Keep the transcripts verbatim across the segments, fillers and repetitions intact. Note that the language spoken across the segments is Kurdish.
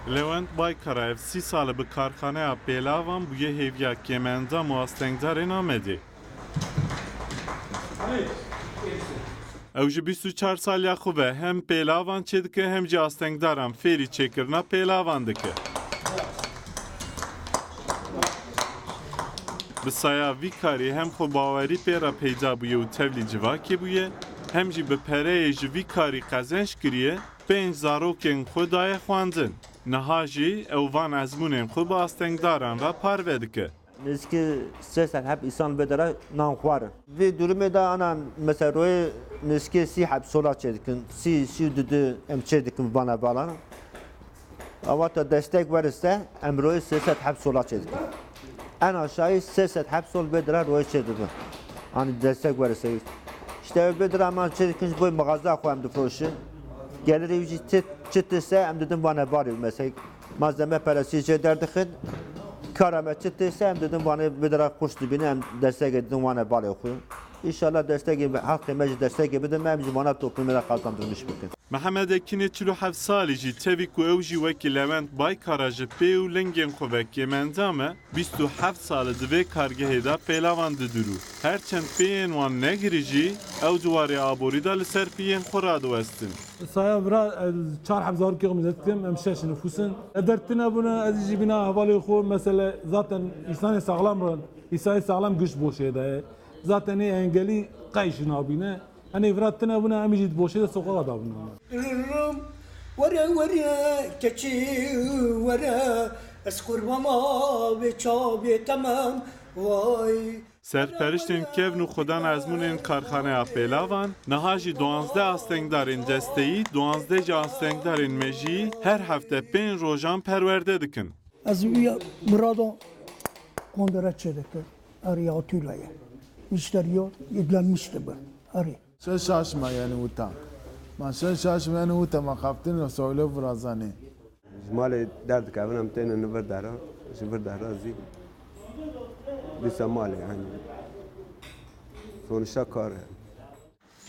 Lewent Baykara ev sî sal e bi karxaneya Pêlavan bûye hêviya kêmendam û astengdarên Amedê. Ew ji bîst û çar saliya xwe ve hem pêlavan çêdike hem jî astengdaran fêrî çêkirina pêlavan dike. Bi saya vî karî hem xwebawerî pê re peyda bûye û tevlî civakê bûye, hem jî bi pereyê ji vî karî qezenc kiriye, pênc zarokên xwe daye xwendin. Niha jî ew van ezmûnên xwe bi astengdaran re parve dike. Nêzîkî sê sed heb îsan vê dera nan xwarin. Vê durumê de ana mesela royê nêzîkî sî heb sola çêdikin, sî, sî û du em çêdikin vana balan. Awata destek weriste em royê sê sed heb sola çêdikin. En aşağı sê sed heb sol vê dera royê çêdibin. Hani destek weriste. İşte vê dera em çêdikin ji bo mağaza xwe em difroşin. Gelirê wî jî çi, çi tê se em didin vane balê mesela. Malzeme peresi jê derdixin. Kara me çi tê se em didin vanê bidira xweş dibîne em destegê didin wane balê xwe. Înşallah destegê me, halkê me jî destegê bidin me em jî vana toplumê de qazandırmış bikin. Mihemed Ekînê çil û heft salî jî tevî ku ew jî wekî Lewent Baykara ji pê û lingên xwe ve kêmendam e, bîst û heft sal e di vê kargehê de pêlavan didûr û her çend pêyên wan negirî jî ew di warê aborî de li ser piyên xwe radiwestin. Saya vira ez çar heb zarokê xwe mezet dikim, em şeş nifûs in. Eger tune bûne, ez jî bîna hevalê xwe, mesele zaten însanê saxlam re, însanê saxlam giş boşê de ye. Zaten ê engelî qey jî nabîne. Henê vira tune bûne, em jî di boşê de soqaxa da bûne. Rum, were, were, keçî, were, ez qurbama vê çavê temem, vay. Serperiştên kevn û xwedana ezmûnên karxaneya Pêlavan, niha jî duwazdeh astengdarên desteyî, duwazdeh jî astengdarên mejiyî her hefte pênc rojan perwerde dikin. Ez wî mirada kongre çêdikir, erê atölye. Müşteriya yedlenmişti bi. Erê. Sen şaşma yani uta. Ma sen şaşma yani uta ma xaftin söyle virazane. Ji malê derdikevin em tênin li vir dehra, ji vir dehra zî dîsa malê, yani. Sonuçta kar e.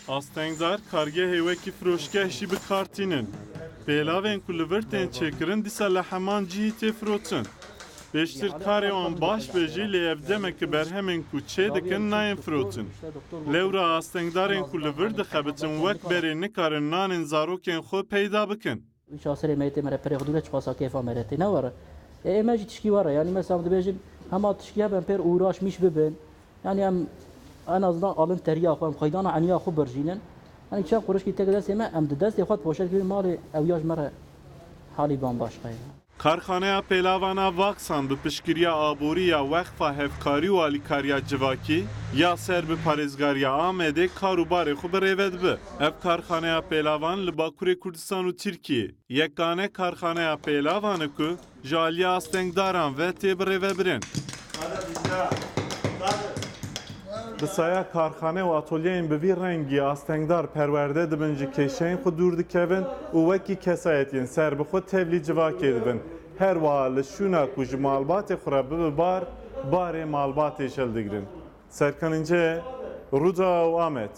Astengdar kargehê wekî firoşgeh jî bi kar tînin. Pêlavên ku li vir tên çêkirin dîsa li heman cihî tê firotin. Pêştir karê wan baş be jî lê ev demeke berhemên ku çêdikin nayên firotin. Lewra astengdarên ku li vir dixebitin wek berê nikarin nanên zarokên xwe peyda bikin. Îşa serê me tê mere perê xwe dûre çiqasa kêfa me re tê ne were. E, ê me jî tişkî were. Yanî mesela dibêjin hema tişkî hebe em pêr uğraşmış bibin. Yanî em en azından alin teriya xwe, em xeydana eniya xwe birjînin. Yanî çend qurişkî teke destê me, em di destê xwe dipoşet kirin malê ew ya ji me re halî ban başqa ye. Karxaneya Pêlavana Vaksan bi piştgiriya aborî ya Wexfa Hevkarî û Alîkariya Civakî ya ser bi parêzgariya Amedê kar û barê xwe bi rêve dibe. Ev karxaneya pêlavan li Bakurê Kurdistan û Tirkiyê yekane karxaneya pêlavan e ku ji aliya astengdaran ve tê birêvebirin. Bi saya karxane û atolyeyên bi vî rengî astengdar perwerde dibin, ji kêşeyên xwe dûr dikevin û wekî kesayetiyên serbixwe tevlî civakê dibin. Her wiha li şûna ku ji malbatê xwe re bibe bar, barê malbatê jî hildigrin. Serkan Înce, Rûdaw, Amed.